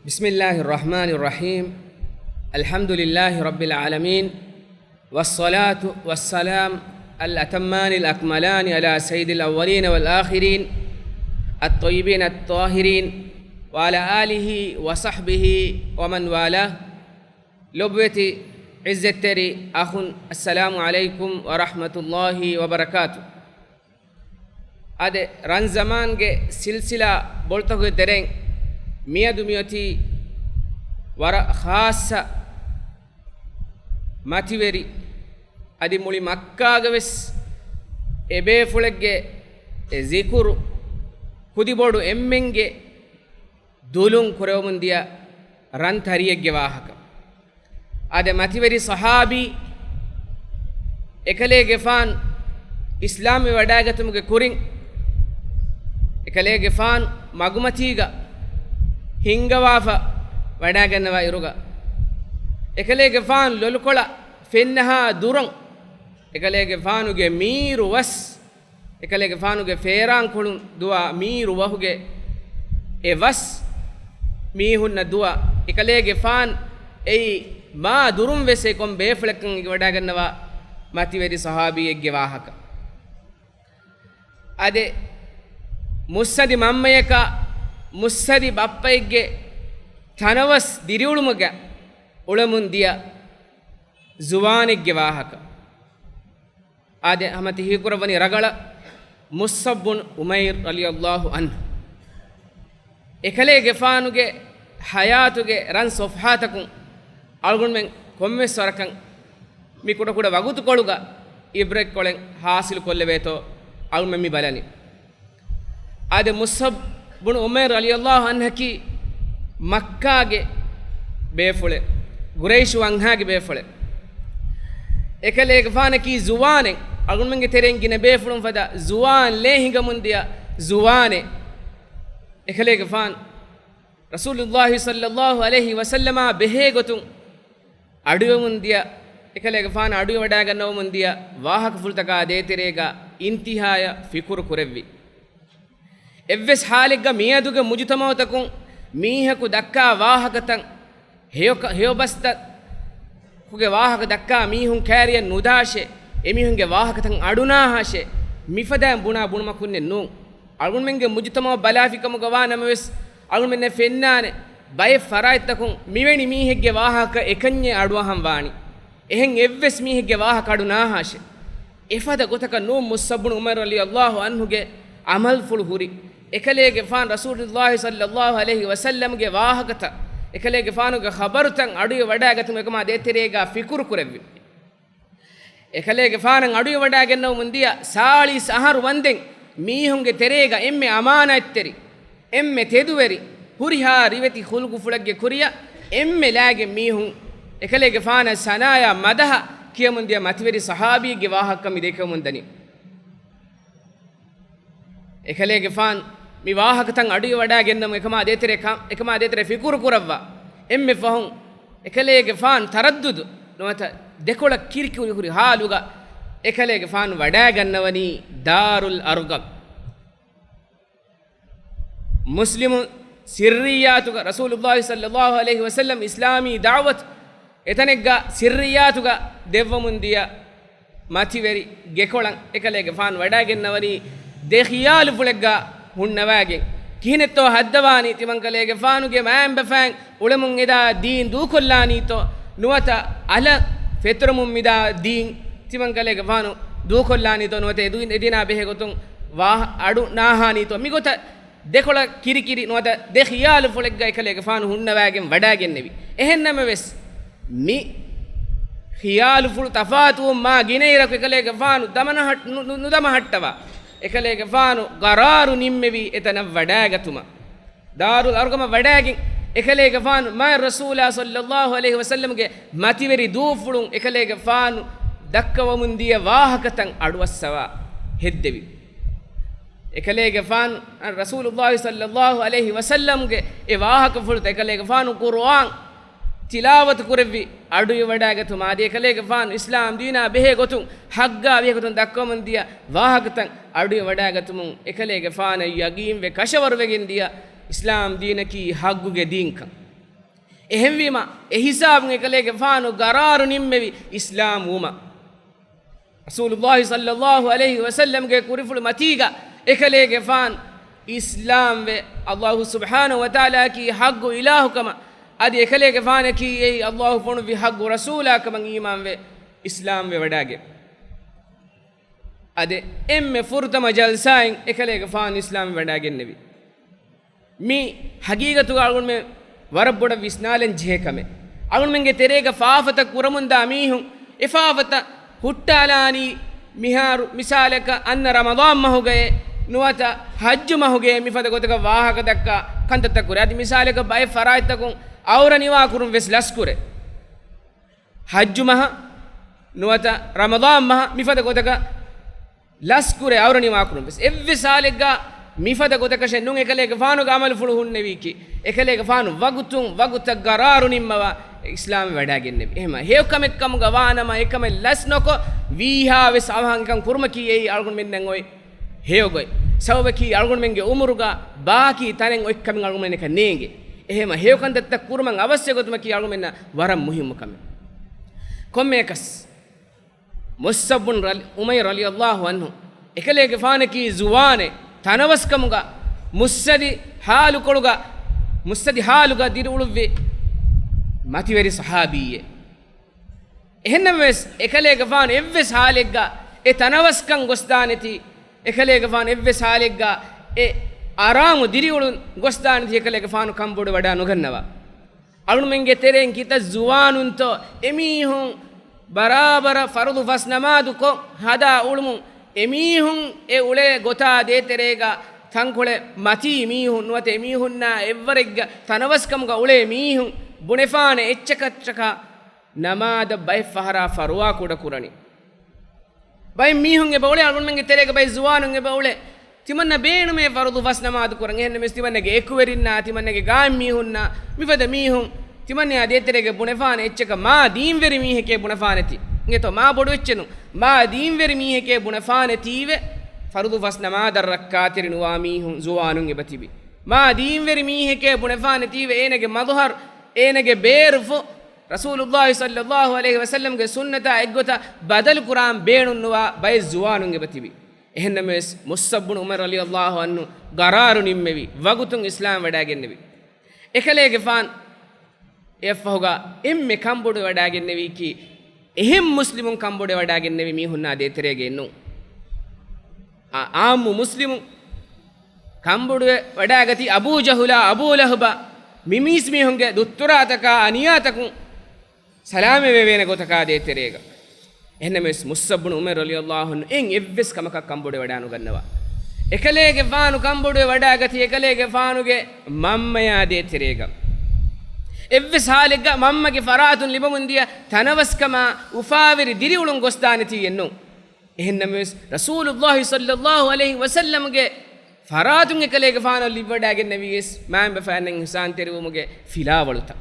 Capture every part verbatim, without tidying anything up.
بسم الله الرحمن الرحيم. الحمد لله رب العالمين. والصلاة والسلام الأتمان الأكملان على سيد الأولين والآخرين الطيبين الطاهرين وعلى آله وصحبه ومن والاه. ލޮބުވެތި ޢިއްޒަތްތެރި އަޚުން، އައްސަލާމު ޢަލައިކުމް ވަރަޙްމަތުﷲި ވަބަރަކާތު. އާދެ، ރަންޒަމާންގެ ސިލްސިލާ ބޮލުތަކުގެ ތެރެއިން މިއަދު މިއޮތީ ވަރަށް ޚާއްޞަ މަތިވެރި، އަދި މުޅި މައްކާގަވެސް އެބޭފުޅެއްގެ އެ ޒިކުރު ކުދިބޮޑު އެންމެންގެ ދުލުން ކުރެވެމުން ދިޔަ ރަން ތަރިއެއްގެ ވާހަކަ. އާދެ، މަތިވެރި ޞަޙާބީ އެކަލޭގެފާން އިސްލާމްވެ ވަޑާގަތުމުގެ ކުރިން، އެކަލޭގެފާން މަގުމަތީގަ ހިންގަވާފަ ވަޑާގަންނަވާ އިރުގަ، އެކަލޭގެފާން ލޮލުކޮޅަށް ފެންނަހާ ދުރުން، އެކަލޭގެފާނުގެ މީރު ވަސް، އެކަލޭގެފާނުގެ ފޭރާންކޮޅުން ދުވާ މީރު ވަހުގެ އެ ވަސް މީހުންނަށް ދުވާ، އެކަލޭގެފާން އެއީ މާ ދުރުން ވެސް އެ ކޮން ބޭފުޅެއްކަން އެނގިވަޑާގަންނަވާ މަތިވެރި ޞަޙާބީއެއްގެ ވާހަކަ. އާދެ، މުއްސަދި މަންމަޔަކާ މުއްސަދި ބައްޕައެއްގެ ތަނަވަސް ދިރިއުޅުމުގަ އުޅެމުން ދިޔަ ޒުވާނެއްގެ ވާހަކަ. އާދެ، ހަމަ ތި ހީކުރައްވަނީ ރަގަޅަށް މުޞްޢަބް ބުން ޢުމައިރު ރަޟިޔަﷲ ޢަންހު. އެކަލޭގެފާނުގެ ޙަޔާތުގެ ރަން ޞަފްޙާތަކުން އަޅުގަނޑުމެން ކޮންމެސް ވަރަކަށް މި ކުޑަކުޑަ ވަގުތުކޮޅުގަ ޢިބްރަތްކޮޅެއް ޙާޞިލު ކޮށްލެވޭތޯ އަޅުގަނޑުމެން މި ބަލަނީ. އާދެ، މުޞްޢަބް ބުނު ޢުމައިރު ރަޟިޔަﷲ ޢަންހަކީ މައްކާގެ ބޭފުޅެއް، ޤުރައިޝު ވަންހާގެ ބޭފުޅެއް. އެކަލޭގެފާނަކީ ޒުވާނެއް، އަޅުގަނޑުމެންގެ ތެރެއިން ގިނަ ބޭފުޅުން ފަދަ ޒުވާން ލޭ ހިނގަމުން ދިޔަ ޒުވާނެއް. އެކަލޭގެފާނު ރަސޫލުﷲ ޞައްލަﷲ ޢަލައިހި ވަސައްލަމާ ބެހޭ ގޮތުން އަޑުއެވުމުން ދިޔަ، އެކަލޭގެފާނު އަޑުއެވަޑާގަންނަވަމުން ދިޔަ ވާހަކަފުޅުތަކާ ދޭތެރޭގަ އިންތިހާޔަށް ފިކުރު ކުރެއްވި. އެއްވެސް ޙާލެއްގަ މިއަދުގެ މުޖުތަމަޢުތަކުން މީހަކު ދައްކާ ވާހަކަތައް، ހެޔޮ-، ހެޔޮބަސްތަކުގެ ވާހަކަ ދައްކާ މީހުން ކައިރިއަށް ނުދާށޭ، އެމީހުންގެ ވާހަކަތައް އަޑުނާހާށޭ، މިފަދައިން ބުނާ ބުނުމަކުންނެއް ނޫން. އަޅުގަނޑުމެންގެ މުޖުތަމަޢު ބަލާފިކަމުގަ ވާ ނަމަވެސް، އަޅުގަނޑުމެންނަށް ފެންނާނެ، ބައެއް ފަރާތްތަކުން މިވެނި މީހެއްގެ ވާހަކަ އެކަންޏެއް އަޑުއަހަން ވާނީ. އެހެން އެއްވެސް މީހެއްގެ ވާހަކަ އަޑު ނާހާށެ. އެފަދަ ގޮތަކަށް ނޫން މުޞްޢަބް ބުނު ޢުމައިރު ރަޟިޔަﷲ ޢަންހުގެ ޢަމަލުފުޅު ހުރި. އެކަލޭގެފާނު ރަސޫލުﷲ ޞައްލަﷲ ޢަލައިހި ވަސައްލަމްގެ ވާހަކަތައް، އެކަލޭގެފާނުގެ ޚަބަރުތައް އަޑުއެވަޑާގަތުމުން އެކަމާ ދޭތެރޭގަ ފިކުރު ކުރެއްވި. އެކަލޭގެފާނަށް އަޑުއެވަޑާގަންނަވަމުން ދިޔަ ސާޅީސް އަހަރު ވަންދެން މީހުންގެ ތެރޭގަ އެންމެ އަމާނާތްތެރި، އެންމެ ތެދުވެރި، ހުރިހާ ރިވެތި ޚުލްޤުފުޅެއްގެ ކުރިއަށް އެންމެ ލާގެން މީހުން އެކަލޭގެފާނަށް ސަނާޔާ މަދަޙަ ކިޔަމުން ދިޔަ މަތިވެރި ޞަޙާބީއެއްގެ ވާހަކަ މި ދެކެވަމުން ދަނީ. އެކަލޭގެފާން މި ވާހަކަތައް އަޑުއެވަޑާގެންނަމު އެކަމާ ދޭތެރޭ ކަ-، އެކަމާ ދޭތެރޭ ފިކުރު ކުރައްވާ. އެންމެ ފަހުން އެކަލޭގެފާން ތަރައްދުދު ނުވަތަ ދެކޮޅަށް ކިރިކުރި ހުރި ޙާލުގަ އެކަލޭގެފާނު ވަޑާގަންނަވަނީ ދާރުލް އަރްޤަމް. މުސްލިމު ސިއްރިއްޔާތުގަ ރަސޫލުﷲ ޞައްލަﷲ ޢަލައިހި ވަސައްލަމް އިސްލާމީ ދަޢުވަތު އެތަނެއްގަ ސިއްރިއްޔާތުގަ ދެއްވަމުން ދިޔަ މަތިވެރި ގެކޮޅަށް އެކަލޭގެފާނު ވަޑާގެންނަވަނީ ދެ ޚިޔާލުފުޅެއްގަ ހުންނަވާގެން. ކިހިނެއްތޯ ހައްދަވާނީ ތިމަންކަލޭގެފާނުގެ މައިންބަފައިން އުޅެމުން އެދާ ދީން ދޫކޮށްލާނީތޯ ނުވަތަ އަލަށް ފެތުރަމުން މިދާ ދީން ތިމަންކަލޭގެފާނު ދޫކޮށްލާނީތޯ ނުވަތަ އެދު-، އެދިނާ ބެހޭ ގޮތުން ވާހަ-، އަޑު ނާހާނީތޯ މިގޮތަށް ދެކޮޅަށް ކިރިކިރި ނުވަތަ ދެ ޚިޔާލުފުޅެއްގަ އެކަލޭގެފާނު ހުންނަވާގެން ވަޑާގެންނެވި. އެހެންނަމަވެސް، މި ޚިޔާލުފުޅު ތަފާތުވުން މާ ގިނައިރަކު އެކަލޭގެފާނު ދަމަނަހައް-، ނު-، ނު-، ނުދަމަހައްޓަވާ، އެކަލޭގެފާނު ގަރާރު ނިންމެވި އެތަނަށް ވަޑާގަތުމަށް. ދާރުލް އަރްޤަމަށް ވަޑާގެން އެކަލޭގެފާނު މާތް ރަސޫލާ ޞައްލަﷲ ޢަލައިހި ވަސައްލަމްގެ މަތިވެރި ދޫފުޅުން އެކަލޭގެފާނު ދައްކަވަމުން ދިޔަ ވާހަކަތައް އަޑުއައްސަވާ ހެއްދެވި. އެކަލޭގެފާނު ރަސޫލުﷲ ޞައްލަﷲ ޢަލައިހި ވަސައްލަމްގެ އެ ވާހަކަފުޅުތައް އެކަލޭގެފާނު ޤުރުއާން ތިލާވަތު ކުރެއްވި އަޑުއެވަޑާގަތުމާ އަދި އެކަލޭގެފާނު އިސްލާމް ދީނާ ބެހޭ ގޮތުން ޙައްޤާ ބެހޭ ގޮތުން ދައްކަވަމުން ދިޔަ ވާހަކަތައް އަޑުއެވަޑާގަތުމުން އެކަލޭގެފާނަށް ޔަގީންވެ ކަށަވަރުވެގެން ދިޔަ އިސްލާމް ދީނަކީ ޙައްޤުގެ ދީންކަން. އެހެންވީމަ، އެހިސާބުން އެކަލޭގެފާނު ގަރާރު ނިންމެވި އިސްލާމް ވުމަށް. ރަސޫލުﷲ ޞައްލަﷲ ޢަލައިހި ވަސައްލަމްގެ ކުރިފުޅު މަތީގަ އެކަލޭގެފާން އިސްލާމްވެ، ﷲ ސުބްޙާނަހޫ ވަތަޢާލާއަކީ ޙައްޤު އިލާހުކަމަށް، އަދި އެކަލޭގެފާނަކީ އެއީ ﷲ ފޮނުއްވި ޙައްޤު ރަސޫލާކަމަށް އީމާންވެ، އިސްލާމްވެ ވަޑާގެން. އަދި އެންމެ ފުރަތަމަ ޖަލްސާއިން އެކަލޭގެފާނު އިސްލާމްވެ ވަޑާގެންނެވި. މި ޙަޤީޤަތުގަ އަޅުގަނޑުމެން ވަރަށް ބޮޑަށް ވިސްނާލަން ޖެހޭ ކަމެއް. އަޅުގަނޑުމެންގެ ތެރޭގަ ފާފަތައް ކުރަމުންދާ މީހުން އެ ފާފަތައް ހުއްޓާލާނީ މިހާރު މިސާލަކަށް އަންނަ ރަމަޟާން މަހުގައޭ ނުވަތަ ޙައްޖު މަހުގައޭ މިފަދަ ގޮތަކަށް ވާހަކަ ދައްކާ ކަންތައްތައް ކުރޭ. އަދި މިސާލަކަށް ބައެއް ފަރާތްތަކުން އައުރަ ނިވާކުރުން ވެސް ލަސްކުރޭ. ޙައްޖު މަހަށް ނުވަތަ ރަމަޟާން މަހަށް މިފަދަ ގޮތަކަށް ލަސްކުރޭ އައުރަ ނިވާކުރުން ވެސް. އެއްވެސް ޙާލެއްގަ މިފަދަ ގޮތަކަށެއް ނޫން އެކަލޭގެފާނުގެ ޢަމަލުފުޅު ހުންނެވީކީ. އެކަލޭގެފާނު ވަގުތުން ވަގުތަށް ގަރާރު ނިންމަވާ އިސްލާމް ވަޑާގެންނެވި. އެހެމަ ހެޔޮކަމެއްކަމުގަ ވާނަމަ އެކަމެއް ލަސް ނޮކޮށް ވީހާވެސް އަވަހަށް އެކަން ކުރުމަކީ އެއީ އަޅުގަނޑުމެންނަށް އޮތް ހެޔޮގޮތް. ސަބަބަކީ އަޅުގަނޑުމެންގެ ޢުމުރުގަ ބާކީ ތަނެއް އޮތްކަމެއް އަޅުގަނޑުމެންނަކަށް ނޭނގެ. އެހެމަ ހެޔޮކަންތައްތައް ކުރުމަށް އަވަސްވެ ގޮތުމަކީ އަޅުގަނޑުމެންނަށް ވަރަށް މުހިއްމު ކަމެއް. ކޮންމެއަކަސް މުޞްޢަބް ބުން ރަލި-، ޢުމައިރު ރަޟިޔަﷲ ޢަންހު، އެކަލޭގެފާނަކީ ޒުވާނެއް، ތަނަވަސްކަމުގަ، މުއްސަދި ޙާލުކޮޅުގަ، މުއްސަދި ޙާލުގަ ދިރިއުޅުއްވި މަތިވެރި ޞަޙާބީއެއް. އެހެންނަމަވެސް، އެކަލޭގެފާނު އެއްވެސް ޙާލެއްގަ އެ ތަނަވަސްކަން ގޮސްދާނެތީ، އެކަލޭގެފާނު އެއްވެސް ޙާލެއްގަ އެ އަރާމު ދިރިއުޅުން ގޮސްދާނެތީ، އެކަލޭގެފާނު ކަންބޮޑުވެވަޑާ ނުގަންނަވާ. އަޅުމެންގެ ތެރެއިން ކިތައް ޒުވާނުންތޯ އެމީހުން ބަރާބަރަށް ފަރުޟު ފަސް ނަމާދު ކޮށް ހަދާ އުޅުމުން، އެމީހުން އެ އުޅޭ ގޮތާ ދޭތެރޭގަ ތަންކޮޅެއް މަތީ މީހުން ނުވަތަ އެމީހުންނާ އެއްވަރެއްގެ ތަނަވަސްކަމުގަ އުޅޭ މީހުން ބުނެފާނެ އެއްޗަކަށްޗަކާ ނަމާދަށް ބައެއް ފަހަރާ ފަރުވާ ކުޑަ ކުރަނީ. ބައެއް މީހުން އެބަ އުޅޭ، އަޅުގަނޑުމެންގެ ތެރޭގަ ބައެއް ޒުވާނުން އެބަ އުޅޭ. ތިމަންނަ ބޭނުމޭ ފަރުޟު ފަސް ނަމާދު ކުރަން. އެހެންނަމަވެސް ތިމަންނަގެ އެކުވެރިންނާ، ތިމަންނަގެ ގާތް މީހުންނާ، މިފަދަ މީހުން ތިމަންނަޔާ ދޭތެރޭގަ ބުނެފާނެ އެއްޗަކަށް މާ ދީންވެރި މީހެކޭ ބުނެފާނެތީ. އިނގޭތޯ، މާ ބޮޑު އެއްޗެއް ނޫން. މާ ދީންވެރި މީހެކޭ ބުނެފާނެތީވެ، ފަރުޟު ފަސް ނަމާދަށް ރައްކާތެރި ނުވާ މީހުން ޒުވާނުން އެބަ ތިބި. މާ ދީންވެރި މީހެކޭ ބުނެފާނެތީވެ، އޭނަގެ މަޒުހަރު، އޭނަގެ ބޭރުފުށް، ރަސޫލުﷲ ޞައްލަﷲ ޢަލައިހި ވަސައްލަމްގެ ސުންނަތާ އެއްގޮތަށް ބަދަލު ކުރާން ބޭނުން ނުވާ ބައެއް ޒުވާނުން އެބަ ތިބި. އެހެންނަމަވެސް، މުޞްޢަބް ބުނު ޢުމައިރު ރަޟިޔަﷲ ޢަންހު ގަރާރު ނިންމެވި، ވަގުތުން އިސްލާމް ވަޑާގެންނެވި. އެކަލޭގެފާން އެއަށްފަހުގަ އެންމެ ކަންބޮޑުވެވަޑާގެންނެވީކީ، އެހެން މުސްލިމުން ކަންބޮޑުވެވަޑާގެންނެވި މީހުންނާ ދޭތެރޭގައެއް ނޫން. އާ، އާއްމު މުސްލިމުން ކަންބޮޑުވެ ވަޑާގަތީ އަބޫ ޖަހުލާ، އަބޫ ލަހަބާ، މި މީސްމީހުންގެ ދުއްތުރާތަކާ އަނިޔާތަކުން ސަލާމަތްވެވޭނެ ގޮތަކާ ދޭތެރޭގަ. އެހެންނަމަވެސް، މުޞްޢަބް ބުނު ޢުމައިރު ރަޟިޔަﷲ ޢަންހު އެއްވެސް ކަމަކަށް ކަންބޮޑުވެވަޑާނުގަންނަވާ. އެކަލޭގެފާނު ކަންބޮޑުވެ ވަޑާގަތީ އެކަލޭގެފާނުގެ މަންމަޔާ ދޭތެރޭގަ. އެއްވެސް ޙާލެއްގަ މަންމަގެ ފަރާތުން ލިބަމުންދިޔަ ތަނަވަސްކަމާ އުފާވެރި ދިރިއުޅުން ގޮސްދާނެތީއެއް ނޫން. އެހެންނަމަވެސް، ރަސޫލުﷲ ޞައްލަﷲ ޢަލައިހި ވަސައްލަމްގެ ފަރާތުން އެކަލޭގެފާނަށް ލިބިވަޑާގެންނެވީވެސް މައިންބަފައިންނަށް އިޙްސާންތެރިވުމުގެ ފިލާވަޅުތައް.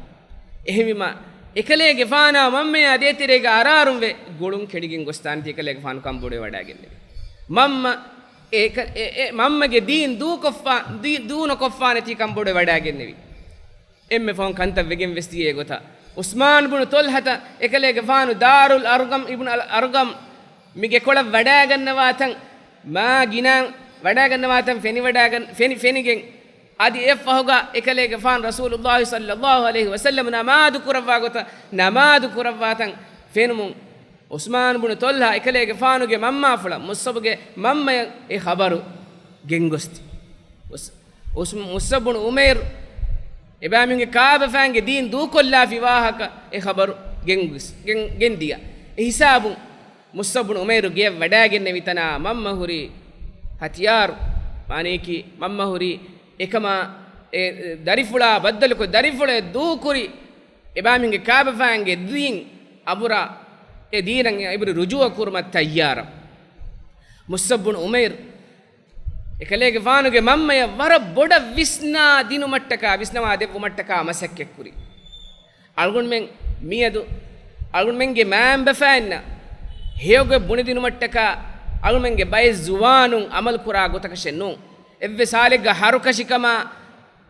އެހެންވީމަ، އެކަލޭގެފާނާ މަންމަޔާ ދޭތެރޭގަ އަރާރުންވެ ގުޅުން ކެޑިގެން ގޮސްދާނެތީ އެކަލޭގެފާނު ކަންބޮޑުވެވަޑާގެންނެވި. މަންމަ އެ ކަ-، އެ، އެ މަންމަގެ ދީން ދޫކޮށްފާ-، ދީ-، ދޫނުކޮށްފާނެތީ ކަންބޮޑުވެވަޑާގެންނެވި. އެންމެ ފަހުން ކަންތައް ވެގެން ވެސް ދިޔަ ގޮތަށް، ޢުސްމާން ބުނު ޠަލްޙަތަށް އެކަލޭގެފާނު ދާރުލް އަރްޤަމް އިބްނު އަލް އަރްޤަމް މި ގެކޮޅަށް ވަޑާގަންނަވާތަން، މާ ގިނައިން ވަޑާގަންނަވާތަން ފެނިވަޑާގަން-، ފެނި-، ފެނިގެން، އަދި އެއަށްފަހުގަ އެކަލޭގެފާނު ރަސޫލުﷲ ޞައްލަﷲ ޢަލައިހި ވަސައްލަމް ނަމާދު ކުރައްވާ ގޮތަށް ނަމާދު ކުރައްވާތަން ފެނުމުން، ޢުސްމާން ބުނު ޠަލްޙާ އެކަލޭގެފާނުގެ މަންމާފުޅަށް މުޞްޢަބްގެ މަންމަޔަށް އެ ޚަބަރު ގެންގޮސްދި. ޢުސް-، ޢުސް-، މުޞްޢަބް ބުނު ޢުމައިރު އެބައިމީހުންގެ ކާބަފައިންގެ ދީން ދޫކޮށްލާފި ވާހަކަ އެ ޚަބަރު ގެންގޮސް-، ގެން-، ގެންދިޔަ. އެ ހިސާބުން މުޞްޢަބް ބުނު ޢުމައިރު ގެޔަށް ވަޑާގެންނެވި ތަނާ މަންމަ ހުރީ ހަތިޔާރު، މާނަޔަކީ މަންމަ ހުރީ އެކަމާ އެ ދަރިފުޅާ ބައްދަލުކޮށް ދަރިފުޅެއް ދޫކުރި، އެބައިމީހުންގެ ކާބަފައިންގެ ދީން އަބުރާ، އެ ދީނަށް އެ އިބުރި ރުޖޫޢަ ކުރުމަށް ތައްޔާރަށް. މުޞްޢަބް ބުނު ޢުމައިރު އެކަލޭގެފާނުގެ މަންމަޔަށް ވަރަށް ބޮޑަށް ވިސްނާ ދިނުމަށްޓަކާ، ވިސްނަވާ ދެއްވުމަށްޓަކާ މަސައްކަތްކުރި. އަޅުގަނޑުމެން މިއަދު އަޅުގަނޑުމެންގެ މައިންބަފައިންނަށް ހެޔޮގޮތް ބުނެދިނުމަށްޓަކާ އަޅުގަނޑުމެންގެ ބައެއް ޒުވާނުން ޢަމަލުކުރާ ގޮތަކަށެއް ނޫން. އެއްވެސް ޙާލެއްގަ ހަރުކަށިކަމާ،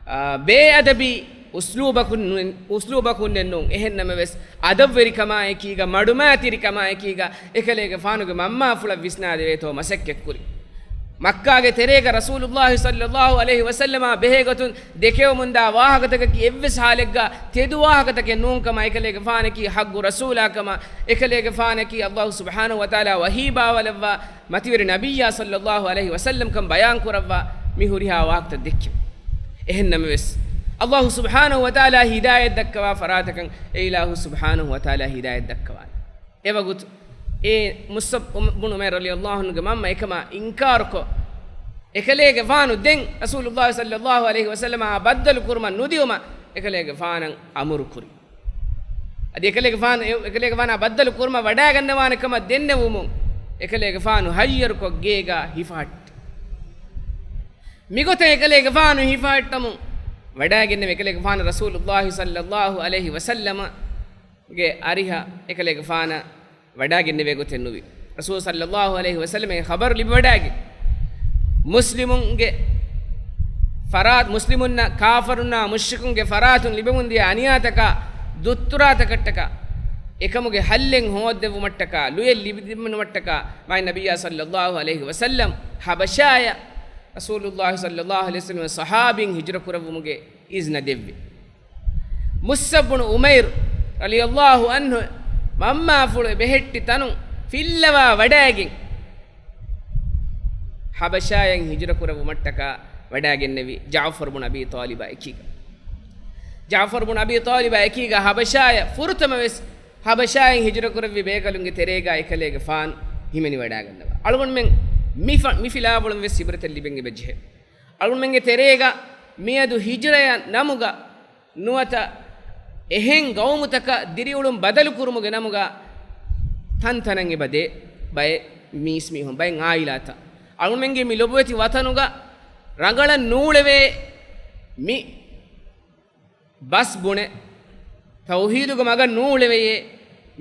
އާ، ބޭއަދަބީ އުސްލޫބަކުން ނު-، އުސްލޫބަކުންނެއް ނޫން. އެހެންނަމަވެސް، އަދަބުވެރިކަމާއެކީގަ، މަޑުމައިތިރިކަމާއެކީގަ، އެކަލޭގެފާނުގެ މަންމާފުޅަށް ވިސްނާދެވޭތޯ މަސައްކަތްކުރި. މައްކާގެ ތެރޭގަ ރަސޫލުﷲ ޞައްލަﷲ ޢަލައިހި ވަސައްލަމާ ބެހޭގޮތުން ދެކެވެމުންދާ ވާހަކަތަކަކީ އެއްވެސް ޙާލެއްގަ ތެދު ވާހަކަތަކެއް ނޫންކަމަށް، އެކަލޭގެފާނަކީ ޙައްޤު ރަސޫލާކަމަށް، އެކަލޭގެފާނަކީ ﷲ ސުބްޙާނަހޫ ވަތަޢާލާ ވަޙީ ބާވަލައްވާ މަތިވެރި ނަބިއްޔާ ޞައްލަﷲ ޢަލައިހި ވަސައްލަމްކަން ބަޔާންކުރައްވާ މި ހުރިހާ ވާހަކަތައް ދެއްކެވި. އެހެންނަމަވެސް، ﷲ ސުބްޙާނަހޫ ވަތަޢާލާ ހިދާޔަތް ދައްކަވާ ފަރާތަކަށް އެ އިލާހު ސުބްޙާނަހޫ ވަތަޢާލާ ހިދާޔަތް ދައްކަވާނެ. އެވަގުތު އެ މުޞްޢަބް ބުނު ޢުމައިރު ރަޟިޔަﷲ ޢަންހުގެ މަންމަ އެކަމާ އިންކާރުކޮށް، އެކަލޭގެފާނު ދެން ރަސޫލުﷲ ޞައްލަﷲ ޢަލައިހި ވަސައްލަމާ ބައްދަލު ކުރުމަށް ނުދިއުމަށް އެކަލޭގެފާނަށް އަމުރު ކުރި. އަދި އެކަލޭގެފާނު، އެ-، އެކަލޭގެފާނާ ބައްދަލު ކުރުމަށް ވަޑާގަންނަވާނެ ކަމަށް ދެންނެވުމުން، އެކަލޭގެފާނު ހައްޔަރުކޮށް ގޭގާ ހިފަހައްޓި. މިގޮތަށް އެކަލޭގެފާނު ހިފަހައްޓަމުން ވަޑާގެންނެވި އެކަލޭގެފާނު ރަސޫލުﷲ ޞައްލަﷲ ޢަލައިހި ވަސައްލަމަ ގެ އަރިހަށް އެކަލޭގެފާނަށް ވަޑާގެންނެވޭ ގޮތެއް ނުވި. ރަސޫލު ޞައްލަﷲ ޢަލައިހި ވަސައްލަމަ އެ ޚަބަރު ލިބިވަޑާގެން، މުސްލިމުންގެ ފަރާތް، މުސްލިމުންނަށް ކާފަރުންނާ މުޝްރިކުންގެ ފަރާތުން ލިބެމުންދިޔަ އަނިޔާތަކާ ދުއްތުރާތަކަށްޓަކާ އެކަމުގެ ޙައްލެއް ހޯއްދެވުމަށްޓަކާ، ލުޔެއް ލިބިދިނުމަށްޓަކާ، މާތް ނަބިއްޔާ ޞައްލަﷲ ޢަލައިހި ވަސައްލަމް ޙަބަޝާޔަށް ރަސޫލުﷲ ޞައްލަﷲ ޢަލައިހި ވަސައްލަމް ޞަޙާބީން ހިޖުރަ ކުރެއްވުމުގެ އިޒްނަ ދެއްވި. މުޞްޢަބް ބުނު ޢުމައިރު ރަޟިޔަﷲ ޢަންހު މަންމާފުޅު އެ ބެހެއްޓި ތަނުން ފިއްލަވާ ވަޑައިގެން، ޙަބަޝާޔަށް ހިޖުރަ ކުރެއްވުމަށްޓަކާ ވަޑައިގެންނެވި ޖަޢުފަރު ބުނު އަބީ ޠާލިބާ އެކީގަ. ޖަޢުފަރު ބުނު އަބީ ޠާލިބާ އެކީގަ ޙަބަޝާޔަށް ފުރަތަމަ ވެސް ޙަބަޝާއިން ހިޖުރަ ކުރެއްވި ބޭކަލުންގެ ތެރޭގަ އެކަލޭގެފާނު ހިމެނިވަޑައިގަންނަވާ. އަޅުގަނޑުމެން މި ފަ-، މި ފިލާވަޅުން ވެސް ޢިބްރަތެއް ލިބެން އެބަޖެހޭ. އަޅުގަނޑުމެންގެ ތެރޭގަ މިއަދު ހިޖުރަޔަށް ނަމުގަ ނުވަތަ އެހެން ގައުމުތަކަށް ދިރިއުޅުން ބަދަލުކުރުމުގެ ނަމުގަ ތަންތަނަށް އެބަދޭ ބައެއް މީސްމީހުން، ބައެއް ޢާއިލާތައް. އަޅުގަނޑުމެންގެ މި ލޮބުވެތި ވަތަނުގަ ރަނގަޅަށް ނޫޅެވޭ މި ބަސް ބުނެ، ތައުޙީދުގެ މަގަށް ނޫޅެވެޔޭ،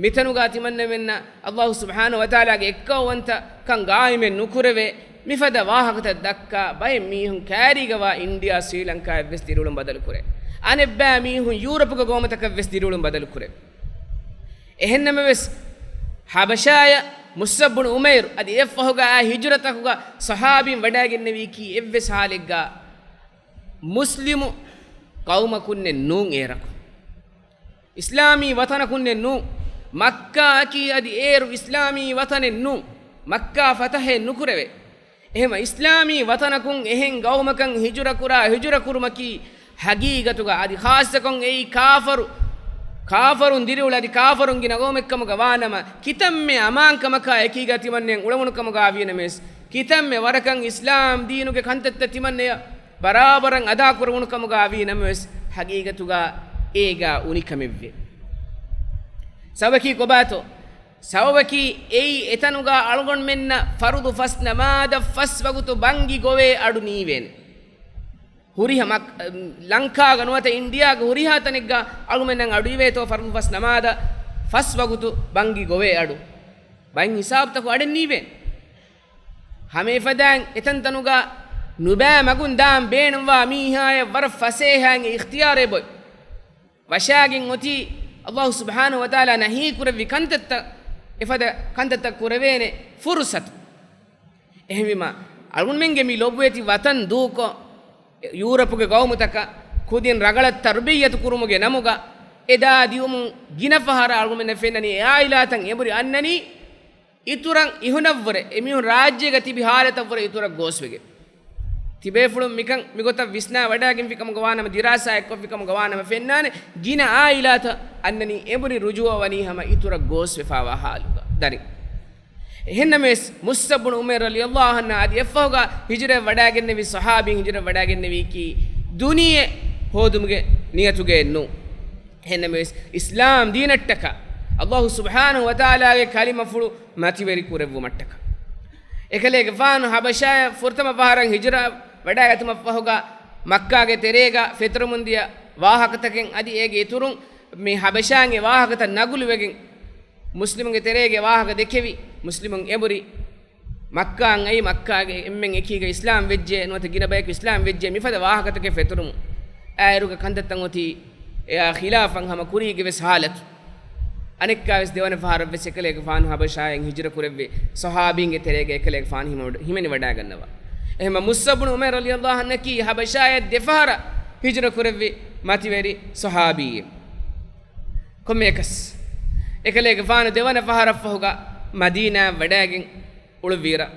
މިތަނުގަ ތިމަންނަމެންނަށް ﷲ ސުބްޙާނަހޫ ވަތަޢާލާގެ އެއްކައުވަންތަކަން ގާއިމެއް ނުކުރެވޭ، މިފަދަ ވާހަކަތައް ދައްކާ ބައެއް މީހުން ކައިރީގަވާ އިންޑިއާ ސްރީލަންކާއަށްވެސް ދިރިއުޅުން ބަދަލުކުރޭ. އަނެއްބައި މީހުން ޔޫރަޕުގެ ގައުމުތަކަށްވެސް ދިރިއުޅުން ބަދަލުކުރޭ. އެހެންނަމަވެސް، ޙަބަޝާޔަށް މުޞްޢަބް ބުނު ޢުމައިރު އަދި އެއަށްފަހުގަ އާ ހިޖުރަތަކުގަ ޞަޙާބީން ވަޑައިގެންނެވީކީ އެއްވެސް ޙާލެއްގަ މުސްލިމު ޤައުމަކުންނެއް ނޫން އޭރަކު. އިސްލާމީ ވަތަނަކުންނެއް ނޫން. މައްކާއަކީ އަދި އޭރު އިސްލާމީ ވަތަނެއް ނޫން. މައްކާ ފަތަޙެއް ނުކުރެވޭ. އެހެމަ އިސްލާމީ ވަތަނަކުން އެހެން ގައުމަކަށް ހިޖުރަކުރާ، ހިޖުރަކުރުމަކީ ހަގީގަތުގަ އަދި ޚާއްޞަކޮށް އެއީ ކާފަރު، ކާފަރުން ދިރިއުޅޭ އަދި ކާފަރުން ގިނަ ގައުމެއްކަމުގަ ވާނަމަ، ކިތަންމެ އަމާންކަމަކާ އެކީގަ ތިމަންނެން އުޅެވުނުކަމުގަ ވީނަމަވެސް، ކިތަންމެ ވަރަކަށް އިސްލާމް ދީނުގެ ކަންތައްތައް ތިމަންނަޔަށް ބަރާބަރަށް އަދާކުރެވުނުކަމުގަ ވީނަމަވެސް، ހަގީގަތުގަ އޭގަ އުނިކަމެއްވޭ. ސަބަބަކީ ކޮބާތޯ؟ ސަބަބަކީ އެއީ އެތަނުގަ އަޅުގަނޑުމެންނަށް ފަރުޟު ފަސް ނަމާދަށް ފަސް ވަގުތު ބަންގި ގޮވޭ އަޑު ނީވޭނެ. ހުރިހަ މަކް-، ލަންކާގަ ނުވަތަ އިންޑިއާގެ ހުރިހާ ތަނެއްގަ އަޅުމެންނަށް އަޑު އިވޭތޯ ފަރުޟު ފަސް ނަމާދަށް ފަސް ވަގުތު ބަންގި ގޮވޭ އަޑު. ބައެއް ހިސާބުތަކު އަޑެއް ނީވޭނެ. ހަމައެފަދައިން އެތަންތަނުގަ ނުބައި މަގުން ދާން ބޭނުންވާ މީހާޔަށް ވަރަށް ފަސޭހައިން އިޚްތިޔާރެއް އޮތް. ވަށާގެން އޮތީ ﷲ ސުބްޙާނަހޫ ވަތަޢާލާ ނަހީ ކުރެއްވި ކަންތައްތައް، އެފަދަ ކަންތައްތައް ކުރެވޭނެ ފުރުޞަތު. އެހެންވީމަ، އަޅުގަނޑުމެންގެ މި ލޮބުވެތި ވަތަން ދޫކޮށް، ޔޫރަޕުގެ ގައުމުތަކަށް ކުދިން ރަނގަޅަށް ތަރުބިއްޔަތު ކުރުމުގެ ނަމުގަ، އެދާ ދިއުމުން ގިނަ ފަހަރަށް އަޅުގަނޑުމެންނަށް ފެންނަނީ އެ އާއިލާތައް އެނބުރި އަންނަނީ، އިތުރަށް އިހުނަށްވުރެ، އެމީހުން ރާއްޖޭގަ ތިބި ހާލަތަށްވުރެ އިތުރަށް ގޯސްވެގެން. ތިބޭފުޅުން މިކަން މިގޮތަށް ވިސްނާ ވަޑައިގެންފިކަމުގަ ވާނަމަ، ދިރާސާ އެއްކޮށްފިކަމުގަ ވާނަމަ ފެންނާނެ، ގިނަ އާއިލާތައް އަންނަނީ އެނބުރި ރުޖޫޢަ ވަނީ ހަމަ އިތުރަށް ގޯސްވެފާވާ ހާލުގަ. ދަރިން. އެހެންނަމަވެސް، މުޞްޢަބް ބުނު ޢުމައިރު ރަޟިޔަﷲ ޢަންހު އަދި އެއަށްފަހުގަ ހިޖުރަ ވަޑައިގެންނެވި ޞަޙާބީން ހިޖުރަ ވަޑައިގެންނެވީކީ ދުނިޔެ ހޯދުމުގެ ނިޔަތުގައެއް ނޫން. އެހެންނަމަވެސް، އިސްލާމް ދީނަށްޓަކާ، ﷲ ސުބްޙާނަހޫ ވަތަޢާލާގެ ކަލިމަފުޅު މަތިވެރި ކުރެއްވުމަށްޓަކާ. އެކަލޭގެފާނު ޙަބަޝާޔަށް ފުރަތަމަ ފަހަރަށް ހިޖުރަ ވަޑައިގަތުމަށްފަހުގަ، މައްކާގެ ތެރޭގަ ފެތުރެމުންދިޔަ ވާހަކަތަކެއް އަދި އޭގެ އިތުރުން މި ޙަބަޝާގެ ވާހަކަތައް ނަގުލުވެގެން، މުސްލިމުންގެ ތެރޭގެ ވާހަކަ ދެކެވި، މުސްލިމުން އެނބުރި، މައްކާއަށް އައި، މައްކާގެ އެންމެން އެކީގަ އިސްލާމް ވެއްޖެ، ނުވަތަ ގިނަ ބަޔަކު އިސްލާމް ވެއްޖެ، މިފަދަ ވާހަކަތަކެއް ފެތުރުމުން. އާއިރުގަ ކަންތައްތައް އޮތީ އެއާ ޚިލާފަށް ހަމަ ކުރީގެ ވެސް ހާލަތު. އަނެއްކާވެސް ދެވަނަ ފަހަރަށްވެސް އެކަލޭގެފާނު ހަބަޝާއިން ހިޖުރަ ކުރެއްވި ޞަޙާބީންގެ ތެރޭގަ އެކަލޭގެފާނު ހިމަ-، ހިމެނިވަޑައިގަންނަވާ. އެހެންމަ މުއްސަބުނު އުމޭރު ރަޟިޔަﷲ ޢަންހަކީ ޙަބަޝާޔަށް ދެފަހަރަށް ހިޖުރަ ކުރެއްވި މަތިވެރި ޞަޙާބީއެއް. ކޮންމެއަކަސް އެކަލޭގެފާނު ދެވަނަ ފަހަރަށްފަހުގަ މަދީނާއަށް ވަޑައިގެން އުޅުއްވިއިރަށް،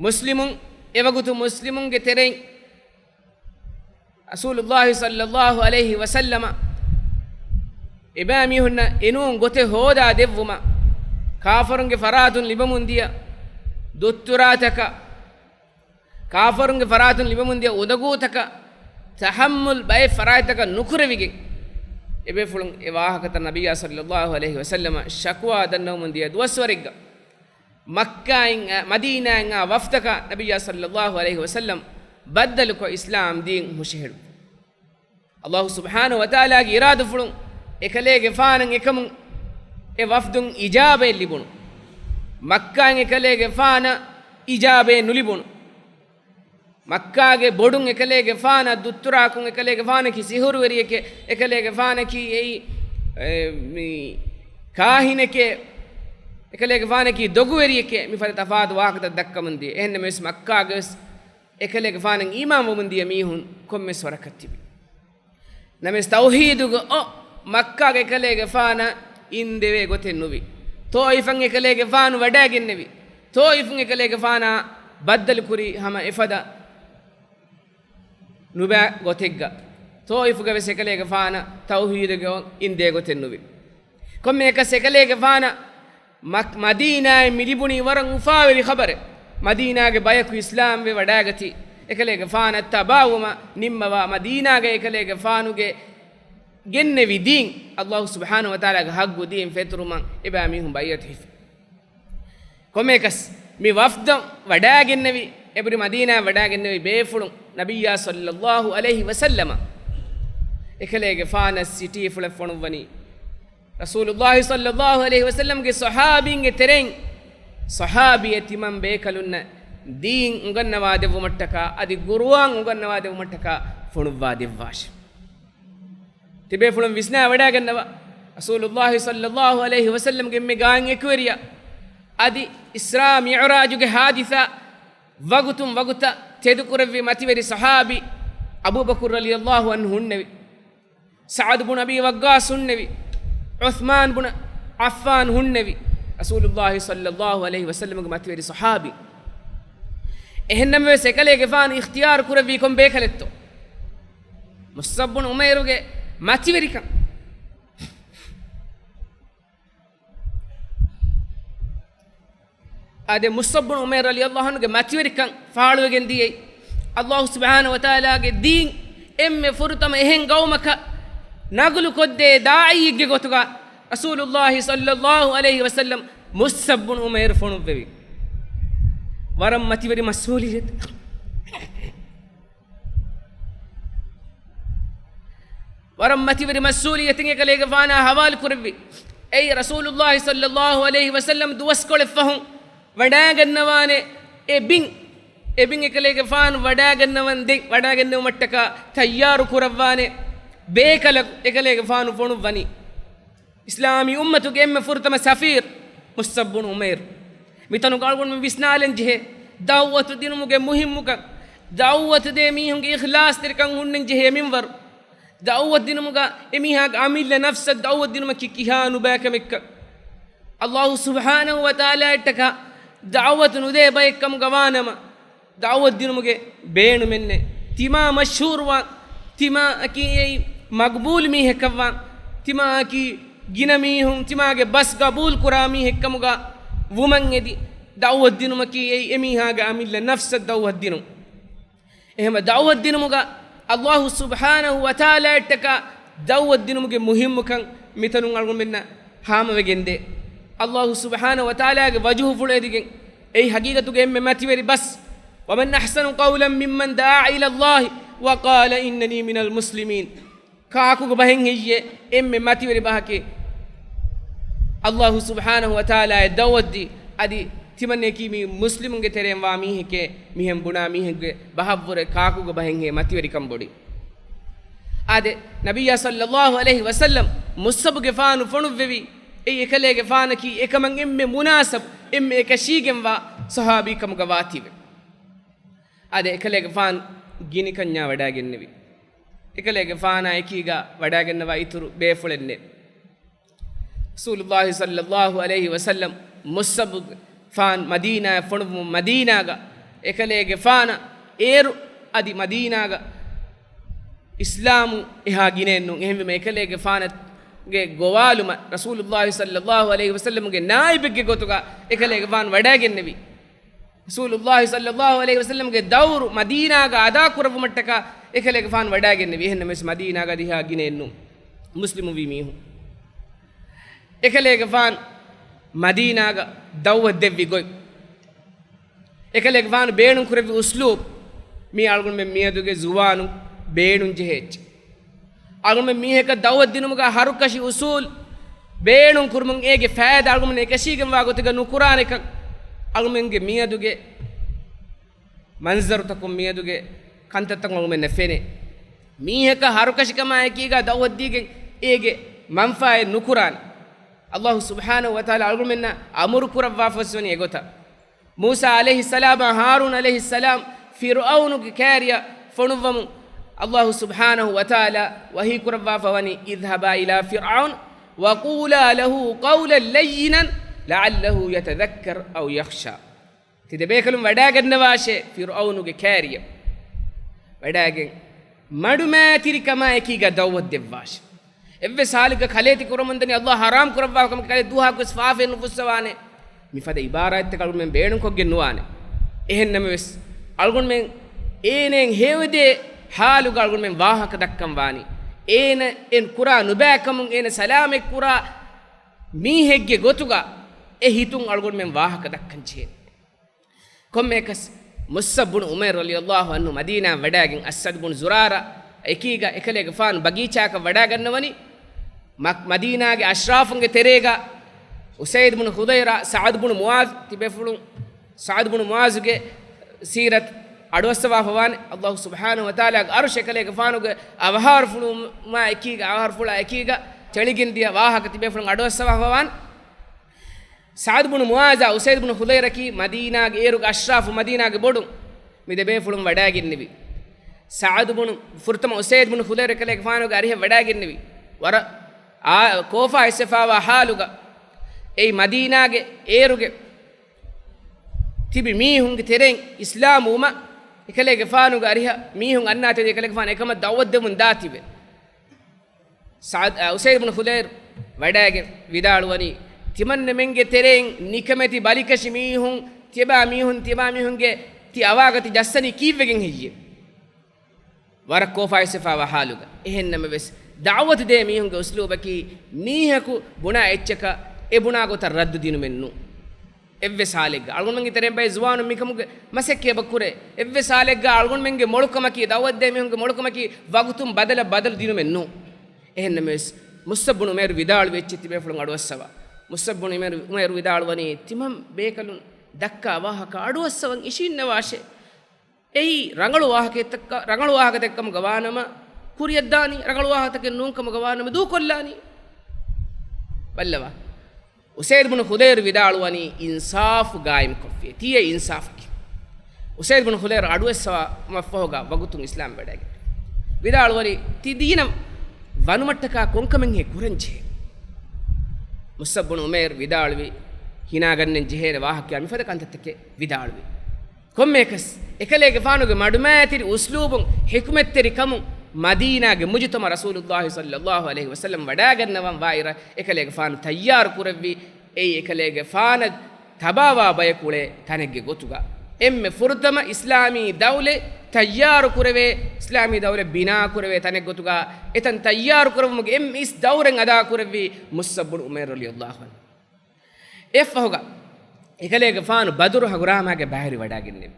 މުސްލިމުން، އެވަގުތު މުސްލިމުންގެ ތެރެއިން ރަސޫލުﷲ ޞައްލަﷲ ޢަލައިހި ވަސައްލަމަ އެބައިމީހުންނަށް އެނޫން ގޮތެއް ހޯދާ ދެއްވުމަށް، ކާފަރުންގެ ފަރާތުން ލިބަމުންދިޔަ ދުއްތުރާތަކަށް، ކާފަރުންގެ ފަރާތުން ލިބަމުންދިޔަ އުނދަގޫތަކަށް ތަޙައްމުލް ބައެއް ފަރާތްތަކަށް ނުކުރެވިގެން، އެބޭފުޅުން އެ ވާހަކަތައް ނަބިއްޔާ ޞައްލަﷲ ޢަލައިހި ވަސައްލަމަށް ޝަކުވާ ދަންނަވަމުންދިޔަ ދުވަސްވަރެއްގަ، މައްކާއިން އަ، މަދީނާއިން އާ ވަފްދަކަށް ނަބިއްޔާ ޞައްލަﷲ ޢަލައިހި ވަސައްލަމް ބައްދަލުކޮށް އިސްލާމް ދީން ހުށަހެޅުއްވި. ﷲ ސުބްޙާނަހު ވަތަޢާލާގެ އިރާދަފުޅުން އެކަލޭގެފާނަށް އެކަމުން އެ ވަފްދުން އިޖާބައެއް ލިބުނު. މައްކާއިން އެކަލޭގެފާނަށް އިޖާބައެއް ނުލިބުނު. މައްކާގެ ބޮޑުން އެކަލޭގެފާނަށް ދުއްތުރާކުން، އެކަލޭގެފާނަކީ ސިހުރުވެރިއެކޭ، އެކަލޭގެފާނަކީ އެއީ، އެ، މި ކާހިނެކޭ، އެކަލޭގެފާނަކީ ދޮގުވެރިއެކޭ، މިފަދަ ތަފާތު ވާހަކަތައް ދައްކަމުން ދިޔަ. އެހެންނަމަވެސް މައްކާގެވެސް އެކަލޭގެފާނަށް އީމާންވަމުން ދިޔަ މީހުން ކޮންމެސް ވަރަކަށް ތިބި. ނަމަވެސް ތައުޙީދުގަ އޮ، މައްކާގެ އެކަލޭގެފާނަށް އިންދެވޭ ގޮތެއް ނުވި. ތޯއިފަށް އެކަލޭގެފާނު ވަޑައިގެންނެވި. ތޯއިފުން އެކަލޭގެފާނާ ބައްދަލުކުރީ ހަމަ އެފަދަ ނުބައި ގޮތެއްގަ. ތޯއިފުގަ ވެސް އެކަލޭގެފާނަށް ތައުޙީދުގަ އޮ، އިންދޭ ގޮތެއް ނުވި. ކޮންމެއަކަސް އެކަލޭގެފާނަށް މަ-، މަދީނާއިން މި ލިބުނީ ވަރަށް އުފާވެރި ޚަބަރެއް. މަދީނާގެ ބަޔަކު އިސްލާމްވެ ވަޑައިގަތީ، އެކަލޭގެފާނަށް ތަބާވުމަށް ނިންމަވާ، މަދީނާގައި އެކަލޭގެފާނުގެ ގެންނެވި ދީން، ﷲ ސުބްޙާނަހު ވަތަޢާލާގެ ޙައްޤު ދީން ފެތުރުމަށް އެބައިމީހުން ބައިޢަތު ހިފި. ކޮންމެއަކަސް މި ވަފްދަށް ވަޑައިގެންނެވި، އެބުރި މަދީނާއަށް ވަޑައިގެންނެވި ބޭފުޅުން ނަބިއްޔާ ޞައްލަﷲ ޢަލައިހި ވަސައްލަމަ އެކަލޭގެފާނަށް ސިޓީފުޅެއް ފޮނުއްވަނީ. ރަސޫލުﷲ ޞައްލަﷲ ޢަލައިހި ވަސައްލަމްގެ ޞަޙާބީންގެ ތެރެއިން ޞަޙާބީއެއް ތިމަން ބޭކަލުންނަށް ދީން އުނގަންނަވާ ދެއްވުމަށްޓަކާ، އަދި ޤުރުއާން އުނގަންނަވާ ދެއްވުމަށްޓަކާ ފޮނުއްވާ ދެއްވާށި. ތިބޭފުޅުން ވިސްނާ ވަޑައިގަންނަވާ، ރަސޫލުﷲ ޞައްލަﷲ ޢަލައިހި ވަސައްލަމްގެ އެންމެ ގާތް އެކުވެރިޔާ، އަދި އިސްރާ މިޢުރާޖުގެ ޙާދިސާ ވަގުތުން ވަގުތަށް ތެދުކުރެއްވި މަތިވެރި ޞަޙާބީ އަބޫބަކުރު ރަޟިޔަﷲ ޢަންހު ހުންނެވި. ސަޢަދު ބުން އަބީ ވައްޤާޞް ހުންނެވި. ޢުޘްމާން ބުން ޢައްފާން ހުންނެވި. ރަސޫލުﷲ ޞައްލަﷲ ޢަލައިހި ވަސައްލަމްގެ މަތިވެރި ޞަޙާބީ. އެހެންނަމަވެސް އެކަލޭގެފާނު އިޚްތިޔާރު ކުރެއްވީ ކޮން ބޭކަލެއްތޯ؟ މުޞްޢަބް ބުން ޢުމައިރުގެ މަތިވެރިކަން. އާދެ، މުޞްޢަބް ބުން ޢުމައިރު ރަޟިޔަﷲ ޢަންހުގެ މަތިވެރިކަން ފާޅުވެގެން ދިޔައީ، ﷲ ސުބްޙާނަހު ވަތަޢާލާގެ ދީން އެންމެ ފުރަތަމަ އެހެން ގައުމަކަށް ނަގުލު ކޮށްދޭ ދާޢީއެއްގެ ގޮތުގަ ރަސޫލުﷲ ޞައްލަﷲ ޢަލައިހި ވަސައްލަމް މުޞްޢަބް ބުން ޢުމައިރު ފޮނުއްވެވި. ވަރަށް މަތިވެރި މަސްއޫލިއްޔަތެއް. ވަރަށް މަތިވެރި މަސްއޫލިއްޔަތެއް އެކަލޭގެފާނާ ޙަވާލު ކުރެއްވި. އެއީ ރަސޫލުﷲ ޞައްލަﷲ ޢަލައިހި ވަސައްލަމް ދުވަސްކޮޅެއް ފަހުން ވަޑައިގަންނަވާނެ އެ ބިން، އެ ބިން އެކަލޭގެފާނު ވަޑައިގަންނަވަން ދެން ވަޑައިގެންނެވުމަށްޓަކާ ތައްޔާރު ކުރައްވާނެ ބޭކަލަކު އެކަލޭގެފާނު ފޮނުއްވަނީ. އިސްލާމީ އުއްމަތުގެ އެންމެ ފުރަތަމަ ސަފީރު މުޞްޢަބް ބުން ޢުމައިރު. މިތަނުގަ އަޅުގަނޑުމެން ވިސްނާލަން ޖެހޭ ދަޢުވަތު ދިނުމުގެ މުހިއްމުކަން، ދަޢުވަތު ދޭ މީހުންގެ އިޚްލާޞްތެރިކަން ހުންނަން ޖެހޭ މިންވަރު، ދަޢުވަތު ދިނުމުގަ އެމީހާގެ އަމިއްލަ ނަފްސަށް ދަޢުވަތު ދިނުމަކީ ކިހާ ނުބައި ކަމެއްކަން، ﷲ ސުބްޙާނަހު ވަތަޢާލާއަށްޓަކާ ދަޢުވަތު ނުދޭ ބައެއްކަމުގަ ވާނަމަ، ދަޢުވަތު ދިނުމުގެ ބޭނުމެއްނެއް. ތިމާ މަޝްހޫރުވާން، ތިމާއަކީ އެއީ މަޤްބޫލު މީހެއްކަންވާން، ތިމާއަކީ ގިނަ މީހުން ތިމާގެ ބަސް ގަބޫލު ކުރާ މީހެއްކަމުގަ ވުމަށް އެދި، ދަޢުވަތު ދިނުމަކީ އެއީ އެމީހާގެ އަމިއްލަ ނަފްސަށް ދަޢުވަތު ދިނުން. އެހެންވެ ދަޢުވަތު ދިނުމުގަ ﷲ ސުބްޙާނަހު ވަތަޢާލާއަށްޓަކާ ދަޢުވަތު ދިނުމުގެ މުހިއްމުކަން މިތަނުން އަޅުގަނޑުމެންނަށް ހާމަވެގެންދޭ. ﷲ ސުބްޙާނަހު ވަތަޢާލާގެ ވަޖުހުފުޅު އެދިގެން، އެއީ ޙަޤީޤަތުގެ އެންމެ މަތިވެރި ބަސް. ومن أحسن قولا ممن دعا إلى الله وقال إنني من المسلمين. ކާކުގެ ބަހެއް ހެއްޔޭ އެންމެ މަތިވެރި ބަހަކީ، ﷲ ސުބްޙާނަހު ވަތަޢާލާއަށް ދަޢުވަތު ދީ، އަދި ތިމަންނަޔަކީ މި މުސްލިމުންގެ ތެރެއިން ވާ މީހެކޭ، މިހެން ބުނާ މީހެއްގެ ބަހަށްވުރެ ކާކުގެ ބަހެއްހޭ މަތިވެރިކަން ބޮޑި. އާދެ، ނަބިއްޔާ ޞައްލައްލާހު ޢަލައިހި ވަސައްލަމް މުޞްޢަބުގެފާނު ފޮނުއްވެވި، އެއީ އެކަލޭގެފާނަކީ އެކަމަށް އެންމެ މުނާސަބު، އެންމެ އެކަށީގެންވާ ޞަޙާބީ ކަމުގަ ވާތީވެ. އާދެ، އެކަލޭގެފާނު ގިނިކަންޏާ ވަޑައިގެންނެވި. އެކަލޭގެފާނާ އެކީގަ ވަޑައިގަންނަވާ އިތުރު ބޭފުޅެއް ނެތް. ރަސޫލުﷲ ޞައްލައްލާހު ޢަލައިހި ވަސައްލަމް މުޞްޢަބުގެފާން މަދީނާއަށް ފޮނުއްވުމުން މަދީނާގަ އެކަލޭގެފާނަށް އޭރު އަދި މަދީނާގަ އިސްލާމު އެހާ ގިނައެއް ނޫން. އެހެންވީމަ އެކަލޭގެފާނުގެ ގޮވާލުމަށް ރަސޫލުﷲ ޞައްލައްލާހު ޢަލައިހި ވަސައްލަމްގެ ނާއިބެއްގެ ގޮތުގަ އެކަލޭގެފާނު ވަޑައިގެންނެވި. ރަސޫލުﷲ ޞައްލައްލާހު ޢަލައިހި ވަސައްލަމްގެ ދައުރު މަދީނާގަ އަދާކުރެއްވުމަށްޓަކާ އެކަލޭގެފާނު ވަޑައިގެންނެވި. އެހެންނަމަވެސް މަދީނާގަ އަދި އެހާ ގިނައެއް ނޫން މުސްލިމު ވީ މީހުން. އެކަލޭގެފާނު މަދީނާގަ ދައުވަތު ދެއްވި ގޮތް، އެކަލޭގެފާނު ބޭނުން ކުރެއްވި އުސްލޫބު، މީ އަޅުގަނޑުމެން މިއަދުގެ ޒުވާނުން ބޭނުން ޖެހޭ އެއްޗެއް. އަޅުގަނޑުމެން މީހަކަށް ދައުވަތު ދިނުމުގަ ހަރުކަށި އުސޫލު ބޭނުން ކުރުމުން އޭގެ ފައިދާ އަޅުގަނޑުމެން އެކަށީގެންވާ ގޮތުގަ ނުކުރާނެކަން އަޅުގަނޑުމެންގެ މިއަދުގެ މަންޒަރުތަކުން މިއަދުގެ ކަންތައްތައް އަޅުގަނޑުމެންނަށް ފެނޭ. މީހަކަށް ހަރުކަށިކަމާ އެކީގަ ދައުވަތު ދީގެން އޭގެ މަންފާއެއް ނުކުރާނެ. ﷲ ސުބްޙާނަހޫ ވަތަޢާލާ އަޅުގަނޑުމެންނަށް އަމުރު ކުރައްވާފަވެސް ވަނީ އެގޮތަށް. މޫސާ ޢަލައިހިއްސަލާމާ ހާރޫން ޢަލައިހިއްސަލާމް ފިރްޢައުނުގެ ކާރިޔަށް ފޮނުއްވަމުން ﷲ ސުބްޙާނަހޫ ވަތަޢާލާ ވަޙީ ކުރައްވާފަ ވަނީ، اذهبا إلى فرعون فقولا له قولا لينا لعله يتذكر أو يخشى. ތި ދެބޭކަލުން ވަޑައިގަންނަވާށޭ ފިރްޢައުނުގެ ކާރިޔަށް. ވަޑައިގެން މަޑުމައިތިރިކަމާ އެކީގަ ދައުވަތު ދެއްވާށޭ. އެއްވެސް ހާލެއްގަ ކަލޭ ތި ކުރަމުންދަނީ ﷲ ޙަރާމް ކުރައްވާ ކަމަކީ ކަލޭ ދުވަހަކުވެސް ފާފައެއް ނުފުއްސަވާނެ. މިފަދަ އިބާރާތްތަކަށް އަޅުގަނޑުމެން ބޭނުންކޮށްގެން ނުވާނެ. އެހެންނަމަވެސް، އަޅުގަނޑުމެން އޭނައަށް ހެޔޮއެދޭ ޙާލުގަ އަޅުގަނޑުމެން ވާހަކަ ދައްކަން ވާނީ. އޭނަ އެން ކުރާ ނުބައި ކަމުން އޭނަ ސަލާމަތް ކުރާ މީހެއްގެ ގޮތުގަ އެ ހިތުން އަޅުގަނޑުމެން ވާހަކަ ދައްކަން ޖެހޭ. ކޮންމެއަކަސް، މުޞްޢަބް ބުނު ޢުމައިރު ރަޟިޔަﷲ ޢަންހު މަދީނާ ވަޑައިގެން އަސްޢަދު ބުނު ޒުރާރާ އެކީގަ އެކަލޭގެފާނު ބަގީޗާއަކަށް ވަޑައިގަންނަވަނީ. މަ-، މަދީނާގެ އަޝްރާފުންގެ ތެރޭގަ އުސައިދު ބުނު ޚުޟައިރާ، ސަޢަދު ބުނު މުޢާޛު ތިބޭފުޅުން، ސަޢަދު ބުނު މުޢާޛުގެ ސީރަތު އަޑުއައްސަވާފަވާނެ. ﷲ ސުބްޙާނަހޫ ވަތަޢާލާގެ ޢަރުޝް އެކަލޭގެފާނުގެ އަވަހާރަފުޅުމާ އެކީގަ، އަވަހާރަފުޅާ އެކީގަ ތެޅިގެންދިޔަ ވާހަކަ ތިބޭފުޅުން އަޑުއައްސަވާފަވާނެ. ސަޢަދު ބުނު މުޢާޛާ އުސައިދު ބުނު ޚުޟައިރަކީ މަދީނާގެ އޭރުގެ އަޝްރާފު، މަދީނާގެ ބޮޑުން މި ދެބޭފުޅުން ވަޑައިގެންނެވި. ސަޢަދު ބުނު، ފުރަތަމަ އުސައިދު ބުނު ޚުޟައިރު އެކަލޭގެފާނުގެ އަރިހަށް ވަޑައިގެންނެވި. ވަރަށް އާ، ކޯފާ އެއްސެފާވާ ޙާލުގަ އެއީ މަދީނާގެ އޭރުގެ ތިބި މީހުންގެ ތެރެއިން އިސްލާމް ވުމަށް އެކަލޭގެފާނުގެ އަރިހަށް މީހުން އަންނާތީ އެކަލޭގެފާނު އެކަމަށް ދަޢުވަތު ދެމުން ދާތީވެ. ސަޢަދު، އަ، އުސައިދު ބުނު ޚުޟައިރު ވަޑައިގެން ވިދާޅުވަނީ، ތިމަންނަމެންގެ ތެރެއިން ނިކަމެތި ބަލިކަށި މީހުން، ތިޔަބާ މީހުން، ތިޔަބާ މީހުންގެ ތި އަވާގަތި ޖައްސަނީ ކީއްވެގެން ހެއްޔޭ؟ ވަރަށް ކޯފާ އެއްސެފާވާ ޙާލުގަ. އެހެންނަމަވެސް، ދަޢުވަތު ދޭ މީހުންގެ އުސްލޫބަކީ، މީހަކު ބުނާ އެއްޗަކަށް އެ ބުނާ ގޮތަށް ރައްދު ދިނުމެއް ނޫން. އެއްވެސް ހާލެއްގަ އަޅުގަނޑުމެންގެ ތެރެއިން ބައެއް ޒުވާނުން މިކަމުގެ މަސައްކަތް އެބަ ކުރޭ. އެއްވެސް ހާލެއްގަ އަޅުގަނޑުމެންގެ މޮޅުކަމަކީ، ދަޢުވަތު ދޭ މީހުންގެ މޮޅުކަމަކީ ވަގުތުން ބަދަލަށް ބަދަލު ދިނުމެއް ނޫން. އެހެންނަމަވެސް، މުޞްޢަބް ބުނު ޢުމައިރު ވިދާޅުވި އެއްޗެއް ތިބޭފުޅުން އަޑުއައްސަވާ. މުޞްޢަބް ބުނު ޢުމައިރު، ޢުމައިރު ވިދާޅުވަނީ، ތިމަން ބޭކަލުން ދައްކާ ވާހަކަ އަޑުއައްސަވަން އިށީންނަވާށޭ. އެއީ ރަނގަޅު ވާހަކައެއްތައް-، ރަނގަޅު ވާހަކަތަކެއް ކަމުގަ ވާނަމަ ކުރިޔަށްދާނީ، ރަނގަޅު ވާހަކަތަކެއް ނޫން ކަމުގަ ވާނަމަ ދޫކޮށްލާނީ. ބައްލަވާ. އުސައިދު ބުނު ޚުޟައިރު ވިދާޅުވަނީ އިންސާފު ގާއިމްކޮށްފިޔޭ. ތީއޭ އިންސާފަކީ. އުސައިދު ބުނު ޚުޟައިރު އަޑުއައްސަވާ މަށްފަހުގަ ވަގުތުން އިސްލާމް ވެޑައިގެން ވިދާޅުވަނީ، ތި ދީނަށް ވަނުމަށްޓަކާ ކޮންކަމެއްހޭ ކުރަންޖެހޭ؟ މުޞްޢަބް ބުނު ޢުމައިރު ވިދާޅުވި، ހިނާގަންނަން ޖެހޭނެ ވާހަކަޔާ މިފަދަ ކަންތައްތަކެއް ވިދާޅުވި. ކޮންމެއަކަސް، އެކަލޭގެފާނުގެ މަޑުމައިތިރި އުސްލޫބުން، ޙިކުމަތްތެރިކަމުން މަދީނާގެ މުޖުތަމަޢަށް ރަސޫލުﷲ ޞައްލަﷲ ޢަލައިހި ވަސައްލަމް ވަޑައިގަންނަވަން ވާއިރަށް، އެކަލޭގެފާނު ތައްޔާރު ކުރެއްވި. އެއީ އެކަލޭގެފާނަށް ތަބާވާ ބަޔަކު އުޅޭ ތަނެއްގެ ގޮތުގަ، އެންމެ ފުރަތަމަ އިސްލާމީ ދައުލަތް ތައްޔާރު ކުރެވޭ، އިސްލާމީ ދައުލަތް ބިނާ ކުރެވޭ ތަނެއް ގޮތުގަ، އެތަން ތައްޔާރު ކުރެވުމުގެ އެންމެ އިސް ދައުރެއް އަދާ ކުރެއްވީ މުޞްޢަބް ބުނު ޢުމައިރު ރަޟިޔަﷲ ޢަންހު. އެއަށްފަހުގަ، އެކަލޭގެފާނު ބަދުރު ހަނގުރާމާގެ ބައިވެރިވަޑައިގެންނެވި.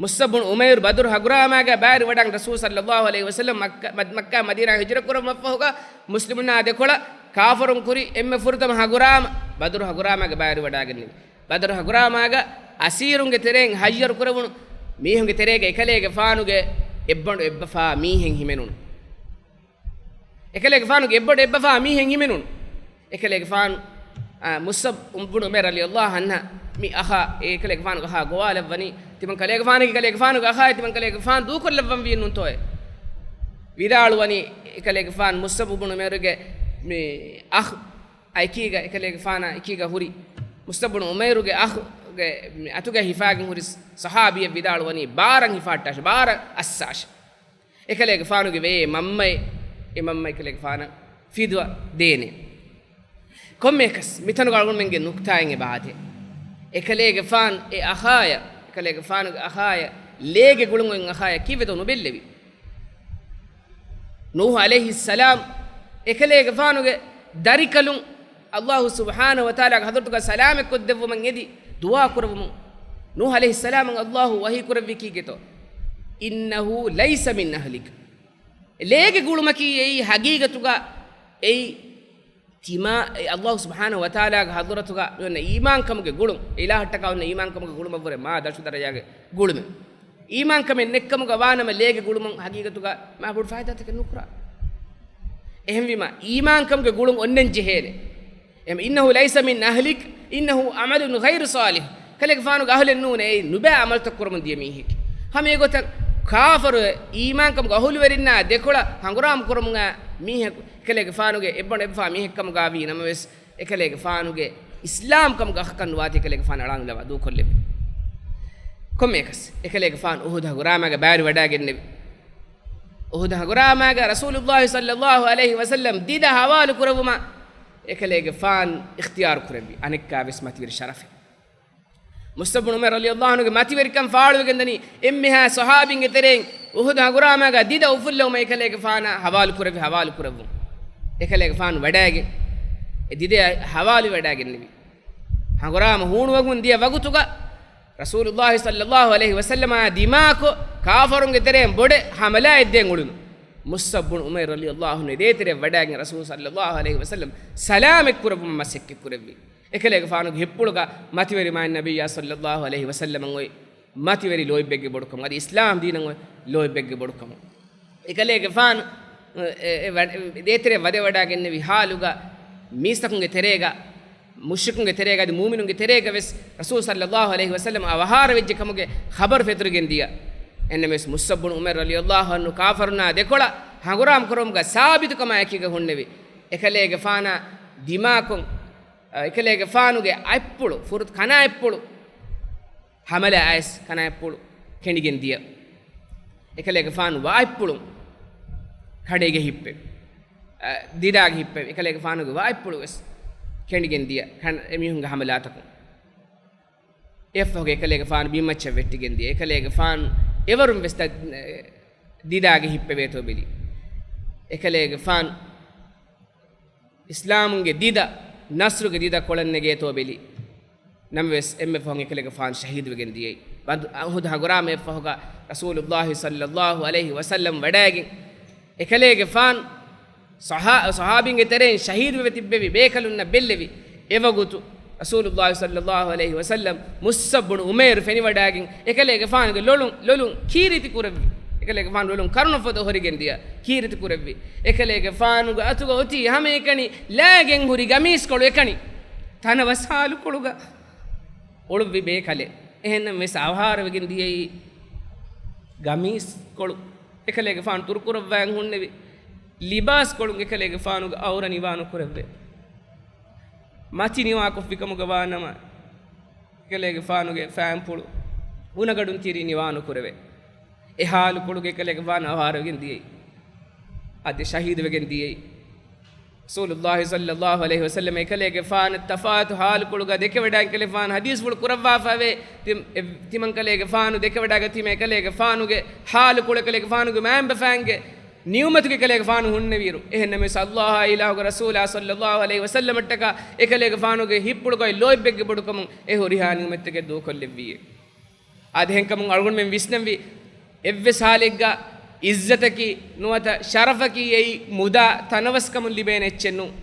މުޞްޢަބް ބުނު ޢުމައިރު ބަދުރު ހަނގުރާމާގެ ބައިވެރިވަޑައިގެން ރަސޫލު ޞައްލަﷲ ޢަލައިހި ވަސައްލަމް މައްކާ، މަ-، މައްކާ މަދީނާ ހިޖުރަ ކުރަން މަށްފަހުގަ، މުސްލިމުންނާ ދެކޮޅަށް ކާފަރުން ކުރި އެންމެ ފުރަތަމަ ހަނގުރާމަ ބަދުރު ހަނގުރާމާގެ ބައިވެރިވަޑައިގެންނެވި. ބަދަރު ހަނގުރާމާގަ އަސީރުންގެ ތެރެއިން ހައްޔަރު ކުރެވުނު މީހުންގެ ތެރޭގަ އެކަލޭގެފާނުގެ އެއްބަނޑު އެއްބަފާ މީހެއް ހިމެނުނު. އެކަލޭގެފާނުގެ އެއްބަނޑު އެއްބަފާ މީހެއް ހިމެނުނު. އެކަލޭގެފާނު، އާ، މުޞްޢަބް ބުނު ޢުމައިރު ރަޟިޔަﷲ ޢަންހު، މި އަޚާ، އެ އެކަލޭގެފާނުގެ އަޚާ ގޮވާލައްވަނީ، ތިމަން ކަލޭގެފާނަކީ ކަލޭގެފާނުގެ އަޚާއޭ، ތިމަން ކަލޭގެފާނު ދޫކޮށްލައްވަންވީ ނޫންތޯއޭ؟ ވިދާޅުވަނީ، އެކަލޭގެފާނު މުޞްޢަބް ބުނު ޢުމައިރުގެ މި އަޚް، އެކީގަ، އެކަލޭގެފާނާ އެކީގަ ހުރި، މުޞްޢަބް ބުނު ޢުމައިރުގެ އަޚުގެ މި އަތުގަ ހިފާގެން ހުރި ޞަޙާބީއެއް ވިދާޅުވަނީ، ބާރަށް ހިފާއްޓާށޭ، ބާރަށް އައްސާށޭ. އެކަލޭގެފާނުގެ ވެޔޭ މަންމައޭ، އެ މަންމަ އެކަލޭގެފާނަށް ފިދުއަށް ދޭނޭ. ކޮންމެއަކަސް މިތަނުގަ އަޅުގަނޑުމެންގެ ނުކްތާއިން އެބަ އާދޭ. އެކަލޭގެފާނު އެ އަޚާޔަށް، އެކަލޭގެފާނުގެ އަޚާޔަށް ލޭގެ ގުޅުން އޮތް އަޚާޔަށް ކީއްވެތޯ ނުބެއްލެވި. ނޫޙު ޢަލައިހިއްސަލާމް އެކަލޭގެފާނުގެ ދަރިކަލުން ﷲ ސުބްޙާނަހޫ ވަތަޢާލާގެ ޙަޟްރަތުގަ ސަލާމަތްކޮށްދެއްވުމަށް އެދި ދުޢާ ކުރެވުމުން، ނޫޙު ޢަލައިހިއްސަލާމަށް ﷲ ވަޙީ ކުރެއްވީ ކީކޭތޯ؟ إنه ليس من أهلك. ލޭގެ ގުޅުމަކީ އެއީ ޙަޤީޤަތުގަ އެއީ ތިމާ، އެ ﷲ ސުބްޙާނަހޫ ވަތަޢާލާގެ ޙަޟްރަތުގަ މި އޮންނަ އީމާންކަމުގެ ގުޅުން، އިލާހަށްޓަކާ އޮންނަ އީމާންކަމުގެ ގުޅުމަށްވުރެ މާ ދަށު ދަރަޖާގެ ގުޅުމެއް. އީމާންކަމެއް ނެތްކަމުގަ ވާނަމަ ލޭގެ ގުޅުމުން ޙަޤީޤަތުގަ މާ ބޮޑު ފައިދާތަކެއް ނުކުރާ. އެހެންވީމަ އީމާންކަމުގެ ގުޅުން އޮންނަން ޖެހޭނެ. އެމަ، إنه ليس من أهلك، إنه عمل غير صالح. ކަލޭގެފާނުގެ އަހުލެއް ނޫނޭ، އެއީ ނުބައި ޢަމަލުތައް ކުރަމުން ދިޔަ މީހެކޭ. ހަމަ އެގޮތަށް ކާފަރު އީމާންކަމުގެ އަހުލުވެރިންނާ ދެކޮޅަށް ހަނގުރާމަ ކުރަމުން އައި މީހަކު އެކަލޭގެފާނުގެ އެއްބަނޑު އެއްބަފާ މީހެއްކަމުގަ ވީ ނަމަވެސް، އެކަލޭގެފާނުގެ އިސްލާމްކަމުގެ އަޚަކަށް ނުވާތީ އެކަލޭގެފާނު އަޅާނުލަވާ ދޫކޮށްލެއްވި. ކޮންމެއަކަސް އެކަލޭގެފާނު އުޙުދު ހަނގުރާމާގަ ބައިވެރިވަޑައިގެންނެވި. އުޙުދު ހަނގުރާމާގަ ރަސޫލުﷲ ޞައްލަﷲ ޢަލައިހި ވަސައްލަމް ދިދަ ޙަވާލު ކުރެއްވުމަށް އެކަލޭގެފާނު އިޚްތިޔާރު ކުރެއްވި. އަނެއްކާވެސް މަތިވެރި ޝަރަފެއް. މުޞްޢަބް ބުނު ޢުމައިރު ރަޟިޔަﷲ ޢަންހުގެ މަތިވެރިކަން ފާޅުވެގެންދަނީ އެންމެހާ ޞަޙާބީންގެ ތެރެއިން އުޙުދު ހަނގުރާމާގަ ދިދަ އުފުއްލެވުމަށް އެކަލޭގެފާނާ ޙަވާލު ކުރެއްވި، ޙަވާލު ކުރެއްވުން. އެކަލޭގެފާނު ވަޑައިގެން އެ ދިދަޔަށް ޙަވާލުވެވަޑައިގެންނެވި. ހަނގުރާމަ ހޫނުވަމުން ދިޔަ ވަގުތުގަ ރަސޫލުﷲ ޞައްލަﷲ ޢަލައިހި ވަސައްލަމާ ދިމާކޮށް، ކާފަރުންގެ ތެރެއިން ބޮޑެތި ޙަމަލާއެއް ދޭން އުޅުނު. މުޞްޢަބް ބުނު ޢުމައިރު ރަޟިޔަﷲ ޢަންހު ދޭތެރެއަށް ވަޑައިގެން ރަސޫލު ޞައްލަﷲ ޢަލައިހި ވަސައްލަމް ސަލާމަތް ކުރެއްވުމަށް މަސައްކަތް ކުރެއްވި. އެކަލޭގެފާނުގެ ހިތްޕުޅުގަ މަތިވެރި މާތް ނަބިއްޔާ ޞައްލަﷲ ޢަލައިހި ވަސައްލަމަށް އޮތް މަތިވެރި ލޯތްބެއްގެ ބޮޑުކަމު، އަދި އިސްލާމް ދީނަށް އޮތް ލޯތްބެއްގެ ބޮޑުކަމު. އެކަލޭގެފާނު، އެ، އެ، ވަ-، ދޭތެރެއަށް ވަދެވަޑައިގެންނެވި ޙާލުގަ މީސްތަކުންގެ ތެރޭގަ، މުޝްރިކުންގެ ތެރޭގަ އަދި މުއުމިނުންގެ ތެރޭގަ ވެސް ރަސޫލު ޞައްލަﷲ ޢަލައިހި ވަސައްލަމް އަވަހާރަވެއްޖެ ކަމުގެ ޚަބަރު ފެތުރިގެން ދިޔަ. އެންނަމެސް މުޞްޢަބް ބުނު ޢުމައިރު ރަޟިޔަﷲ ޢަންހު ކާފަރުންނާ ދެކޮޅަށް ހަނގުރާމަ ކުރުމުގަ ސާބިތުކަމާ އެކީގަ ހުންނެވި. އެކަލޭގެފާނާ ދިމާކޮށް، އެކަލޭގެފާނުގެ އަތްޕުޅު، ފުރަތަމަ ކަނާތްޕުޅު ހަމަލާ އައިސް ކަނާތްޕުޅު ކެނޑިގެން ދިޔަ. އެކަލޭގެފާނު ވާތްޕުޅު ކަނޑައިގެ ހިއްޕެވި. އަ، ދިދާގެ ހިއްޕެވި. އެކަލޭގެފާނުގެ ވާތްޕުޅު ވެސް ކެނޑިގެން ދިޔަ. ކަން-، އެމީހުންގެ ހަމަލާތަކުން. އެއަށްފަހުގަ އެކަލޭގެފާނު ބިންމައްޗަށް ވެއްޓިގެން ދިޔަ. އެކަލޭގެފާނު އެވަރުން ވެސް ދަ-، ދިދާގެ ހިއްޕެވޭތޯ ބެލި. އެކަލޭގެފާނު އިސްލާމުންގެ ދިދަ، ނަޞްރުގެ ދިދަ ކޮޅަށް ނެގޭތޯ ބެލި. ނަމަވެސް އެންމެ ފަހުން އެކަލޭގެފާނު ޝަހީދުވެގެން ދިޔައީ. ބަދު-، އުޙުދު ހަނގުރާމައަށްފަހުގަ ރަސޫލުﷲ ޞައްލަﷲ ޢަލައިހި ވަސައްލަމް ވަޑައިގެން އެކަލޭގެފާނު ޞަޙާ-، ޞަޙާބީންގެ ތެރެއިން ޝަހީދުވެވެ ތިއްބެވި ބޭކަލުންނަށް ބެއްލެވި. އެވަގުތު ރަސޫލުﷲ ޞައްލަﷲ ޢަލައިހި ވަސައްލަމް މުޞްޢަބް ބުނު ޢުމައިރު ފެނިވަޑައިގެން އެކަލޭގެފާނުގެ ލޮލުން، ލޮލުން ކީރިތި ކުރެއްވި. އެކަލޭގެފާނު ލޮލުން ކަރުނަފޮދަ ހޮރިގެން ދިޔަ ކީރިތި ކުރެއްވި. އެކަލޭގެފާނުގެ އަތުގަ އޮތީ ހަމައެކަނި ލައިގެން ހުރި ގަމީސްކޮޅު އެކަނި. ތަނަވަސް ހާލުކޮޅުގަ އުޅުއްވި ބޭކަލެއް. އެހެންނަމަވެސް އަވަހާރަވެގެން ދިޔައީ ގަމީސްކޮޅު. އެކަލޭގެފާނު ތުރުކުރައްވާން ހުންނެވި ލިބާސްކޮޅުން އެކަލޭގެފާނުގެ އައުރަ ނިވާނުކުރެވޭ. މަތި ނިވާކޮށްފިކަމުގަ ވާނަމަ، އެކަލޭގެފާނުގެ ފާންޕުޅު ހުނަގަޑުން ތިރި ނިވާނުކުރެވޭ. އެ ހާލުކޮޅުގަ އެކަލޭގެފާނު އަވަހާރަވެގެން ދިޔައީ. އަދި ޝަހީދުވެގެން ދިޔައީ. ރަސޫލުﷲ ޞައްލަﷲ ޢަލައިހި ވަސައްލަމް އެކަލޭގެފާނަށް ތަފާތު ހާލުކޮޅުގަ ދެކެވަޑައި އެކަލޭގެފާނު ޙަދީޘްފުޅު ކުރައްވާފައިވޭ. ތި-، އެ-، ތިމަންކަލޭގެފާނު ދެކެވަޑައިގަތީމަ އެކަލޭގެފާނުގެ ހާލުކޮޅު އެކަލޭގެފާނުގެ މައިންބަފައިންގެ ނިޢުމަތުގެ އެކަލޭގެފާނު ހުންނެވިއިރު. އެހެންނަމަވެސް ﷲ އާއި އިލާހުގެ ރަސޫލާ ޞައްލަﷲ ޢަލައިހި ވަސައްލަމަށްޓަކާ އެކަލޭގެފާނުގެ ހިތްޕުޅުގައި ލޯތްބެއްގެ ބޮޑުކަމުން އެ ހުރިހާ ނިޢުމަތްތަކެއް ދޫކޮށްލެއްވީއޭ. އާދެ، އެހެންކަމުން އަޅުގަނޑުމެން ވިސްނަންވީ، އެއްވެސް ހާލެއްގަ އިއްޒަތަކީ ނުވަތަ ޝަރަފަކީ އެއީ މުދާ ތަނަވަސްކަމުން ލިބޭނެ އެއްޗެއް ނޫން.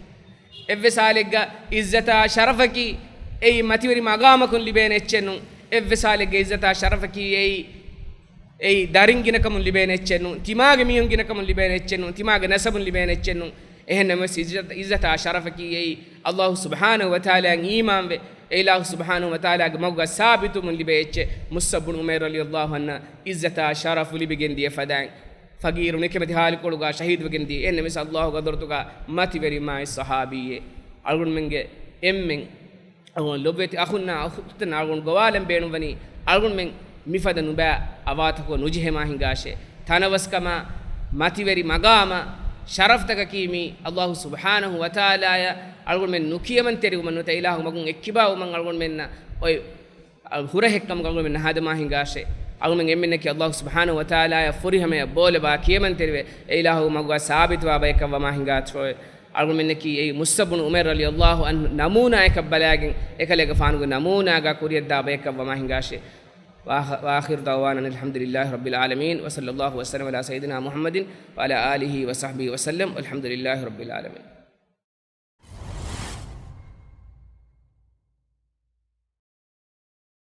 އެއްވެސް ހާލެއްގަ އިއްޒަތާ ޝަރަފަކީ އެއީ މަތިވެރި މަގާމަކުން ލިބޭނެ އެއްޗެއް ނޫން. އެއްވެސް ހާލެއްގެ އިއްޒަތާ ޝަރަފަކީ އެއީ، އެއީ ދަރިން ގިނަކަމުން ލިބޭނެ އެއްޗެއް ނޫން. ތިމާގެ މީހުން ގިނަކަމުން ލިބޭނެ އެއްޗެއް ނޫން. ތިމާގެ ނަސަބުން ލިބޭނެ އެއްޗެއް ނޫން. އެހެންނަމަވެސް އިއްޒަތް، އިއްޒަތާ ޝަރަފަކީ އެއީ އައްލާހު ސުބްޙާނަހު ވަތަޢާލާއަށް އީމާންވެ، އެ އިލާހު ސުބްޙާނަހު ވަތަޢާލާގެ މަގުގަ ސާބިތުވުމުން ލިބޭ އެއްޗެއް. މުޞްޢަބް ބުނު ޢުމައިރު ރަޟިޔައްލާހު ޢަންހަށް އިއްޒަތާ ޝަރަފު ލިބިގެން ދިޔަ ފަދައިން، ފަގީރު ނިކަމެތި ހާލުކޮޅުގަ ޝަހީދުވެގެން ދިޔަ. އެހެންނަމަވެސް އައްލާހުގެ ޙަޟްރަތުގަ މަތިވެރި މާތް ޞަޙާބީއެއް. އަޅުގަނޑުމެންގެ އެންމެން އަޅުގަނޑު ލޮބުވެތި އަޚުންނާ އުޚުތުންނާ އަޅުގަނޑު ގޮވާލަން ބޭނުންވަނީ، އަޅުގަނޑުމެން މިފަދަ ނުބައި އަވާތަކުން ނުޖެހޭމާ ހިނގާށޭ. ތަނަވަސްކަމާ، މަތިވެރި މަގާމާ، ޝަރަފްތަކަކީ މީ އައްލާހު ސުބްޙާނަހު ވަތަޢާލާއަށް އަޅުގަނޑުމެން ނުކިޔަމަންތެރިވުމަށް ނުވަތަ އިލާހު މަގުން އެއްކިބާވުމަށް އަޅުގަނޑުމެންނަށް އޮތް އަ، ހުރަހެއްކަމުގަ އަޅުގަނޑުމެން ހަދަމާ ހިނގާށޭ. އަޅުގަނޑު އެންމެންނަކީ އައްލާހު ސުބްޙާނަހު ވަތަޢާލާއަށް ފުރިހަމަޔަށް ބޯލަބާ ކިޔަމަންތެރިވެ، އެ އިލާހު މަގުގަ ސާބިތުވާ ބަޔަކަށް ވަމާ ހިނގާތޯއޭ. އަޅުގަނޑުމެންނަކީ އެއީ މުޞްޢަބް ބުނު ޢުމައިރު ރަޟިޔައްލާހު ޢަންހު ނަމޫނާއަކަށް ބަލާގެން، އެކަލޭގެފާނުގެ ނަމޫނާގަ ކުރިއަށްދާ ބަޔަކަށް ވަމާ ހިނގާށޭ. وآخ-، وآخر دعوانا أن الحمد لله رب العالمين، وصلى الله وسلم على سيدنا محمد وعلى آله وصحبه وسلم، والحمد لله رب العالمين.